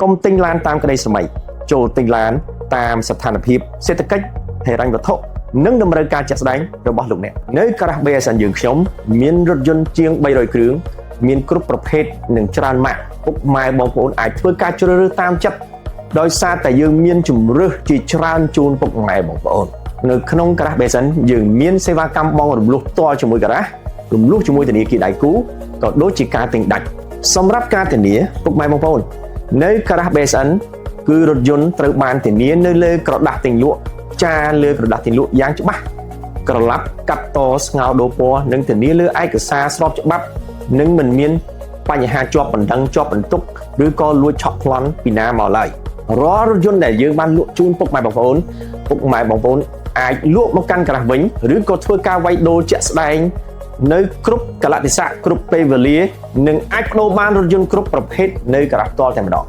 កុំទិញឡានតាមក្តីស្រមៃចូលទិញឡានតាមស្ថានភាពសេដ្ឋកិច្ចហិរញ្ញវត្ថុនិងតម្រូវការជាក់ស្ដែងរបស់លោកអ្នកនៅការ៉ាស់ BSN យើងខ្ញុំមានរថយន្តជាង300គ្រឿងមានគ្រប់ប្រភេទនិងច្រើនម៉ាកពុកម៉ែបងប្អូនអាចធ្វើការជ្រើសរើសតាមចិត្តដោយសារតែយើងមានជំរើសជាច្រើនជូនពុកម៉ែបងប្អូននៅក្នុងការ៉ាស់ BSN យើងមានសេវាកម្មបង់រំលោះផ្ទាល់ជាមួយការ៉ាស់រំលោះជាមួយធនាគារដៃគូក៏ដូចជាការទិញដាច់សម្រាប់ការធានាពុកម៉ែបងប្អូននៅការ៉ាស់ BSN គឺរថយន្តត្រូវបានធានានៅលើក្រដាសទិញលក់ចារលើក្រដាសទិញលក់យ៉ាងច្បាស់ក្រឡាប់កាត់តស្ងោដូរពណ៌និងធានាលើឯកសារស្របច្បាប់និងមិនមានបញ្ហាជាប់បណ្ដឹងជាប់បន្ទុកឬក៏លួចឆក់ប្លន់ពីណាមកឡើយរាល់រថយន្តដែលយើងបានលក់ជូនពុកម៉ែបងប្អូនពុកម៉ែបងប្អូនអាចលក់មកកាន់ការ៉ាស់វិញឬក៏ធ្វើការវាយដូរជាក់ស្ដែងនៅគ្រប់កលៈទេសៈគ្រប់ពេលវេលានិងអាចប្ដូរបានរថយន្តគ្រប់ប្រភេទនៅការ៉ាស់ផ្ទាល់តែម្ដង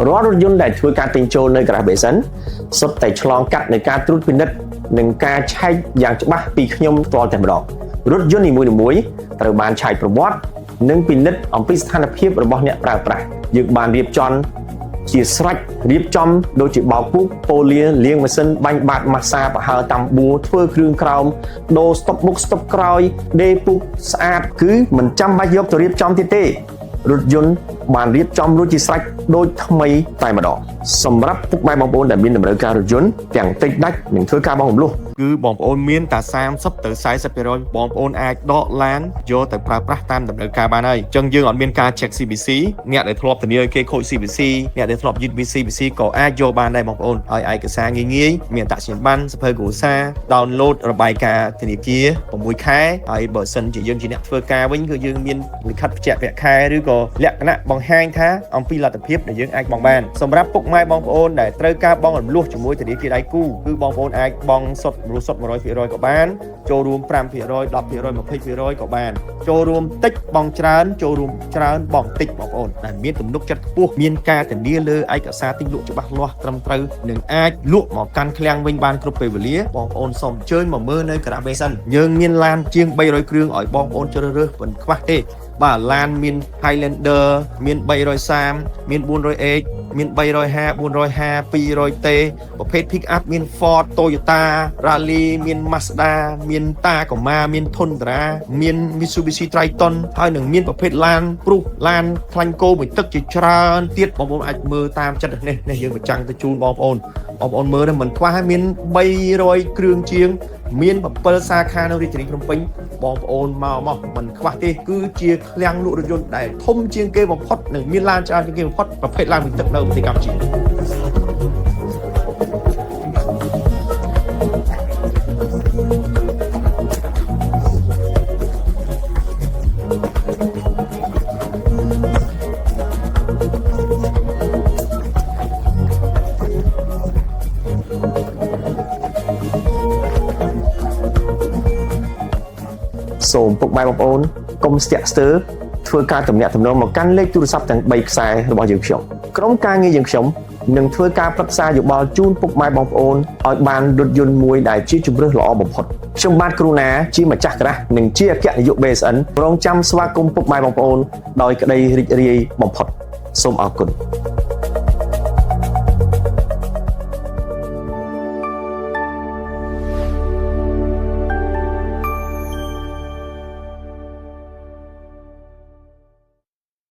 រាល់រថយន្តដែលធ្វើការទិញចូលនៅការ៉ាស់ Basin សុទ្ធតែឆ្លងកាត់នៃការត្រួតពិនិត្យនិងការឆែកយ៉ាងច្បាស់ពីខ្ញុំផ្ទាល់តែម្ដងរថយន្តនីមួយៗត្រូវបានឆែកប្រវត្តិនិងពិនិត្យអំពីស្ថានភាពរបស់អ្នកប្រើប្រាស់យើងបានរៀបចំជាស្រេចរៀបចំដូចជាបោកពូកប៉ូលាលាងម៉ាស៊ីនបាញ់បាតម៉ាស្សាប្រហើរតាមបួធ្វើគ្រឿងក្រោមដូរស្តុបមុខស្តុបក្រោយដេពូកស្អាតគឺមិនចាំបាច់យកទៅរៀបចំទៀតទេរថយន្តបានរៀបចំរួចជាស្រេចដូចថ្មីតែម្ដងសម្រាប់ពុកម៉ែបងប្អូនដែលមានតម្រូវការរថយន្តទាំងតិចដាច់និងធ្វើការបង់រំលោះ គឺបងប្អូនមានតែ30ទៅ40%បងប្អូនអាចដកឡានយកទៅប្រើប្រាស់តាមតម្រូវការបានហើយអញ្ចឹងយើងអត់មានការ check CBC អ្នកដែលធ្លាប់ធានាឲ្យគេខូច CBC អ្នកដែលធ្លាប់យឺត CBC ក៏អាចយកបានដែរបងប្អូនហើយឯកសារងាយងាយមានអត្តសញ្ញាណប័ណ្ណសភៅគ្រួសារ download របាយការណ៍ធនាគារ6ខែហើយបើសិនជាយើងជាអ្នកធ្វើការវិញគឺយើងមានលិខិតបញ្ជាក់ប្រាក់ខែឬក៏លក្ខណៈបង្ហាញថាអំពីលទ្ធភាពដែលយើងអាចបង់បានសម្រាប់ពុកម៉ែបងប្អូនដែលត្រូវការបង់រំលោះជាមួយធនាគារដៃគូគឺបងប្អូនអាចបង់សុទ្ធរំលោះសុទ្ធ100%ក៏បានចូលរួម5% 10% 20%ក៏បានចូលរួមតិចបង់ច្រើនចូលរួមច្រើនបង់តិចបងប្អូនដែលមានទំនុកចិត្តខ្ពស់មានការធានាលើឯកសារទិញលក់ច្បាស់លាស់ត្រឹមត្រូវនិងអាចលក់មកកាន់ឃ្លាំងវិញបានគ្រប់ពេលវេលាបងប្អូនសូមអញ្ជើញមកមើលនៅការ៉ាបេសិនយើងមានឡានជាង300គ្រឿងឲ្យបងប្អូនជ្រើសរើសមិនខ្វះទេបាទឡានមាន Highlander មាន330មាន 400X មាន350 450 200T ប្រភេទ pick up មាន Ford Toyota Rally មាន Mazda មាន Tacoma មាន Tundra មាន Mitsubishi Triton ហើយនឹងមានប្រភេទឡានព្រុសឡានខ្លាញ់គោមួយទឹកជាច្រើនទៀតបងប្អូនអាចមើលតាមចិត្តនេះនេះយើងបញ្ចាំងទៅជូនបងប្អូនបងប្អូនមើលទៅមិនខ្វះហើយមាន300គ្រឿងជាងមាន7សាខានៅរាជធានីភ្នំពេញបងប្អូនមកមកមិនខ្វះទេគឺជាឃ្លាំងលក់រថយន្តដែលធំជាងគេបំផុតនិងមានឡានច្រើនជាងគេបំផុតប្រភេទឡានមួយទឹកនៅប្រទេសកម្ពុជា សូមពុកម៉ែបងប្អូនកុំស្ទាក់ស្ទើរធ្វើការទំនាក់ទំនងមកកាន់លេខទូរស័ព្ទទាំង3ខ្សែរបស់យើងខ្ញុំក្រុមការងារយើងខ្ញុំនឹងធ្វើការប្រឹក្សាយោបល់ជូនពុកម៉ែបងប្អូនឲ្យបានរថយន្តមួយដែលជាជម្រើសល្អបំផុតខ្ញុំបាទគ្រូណាជាម្ចាស់ក្រាស់និងជាអគ្គនាយក BSN រងចាំស្វាគមន៍ពុកម៉ែបងប្អូនដោយក្តីរីករាយបំផុតសូមអរគុណ។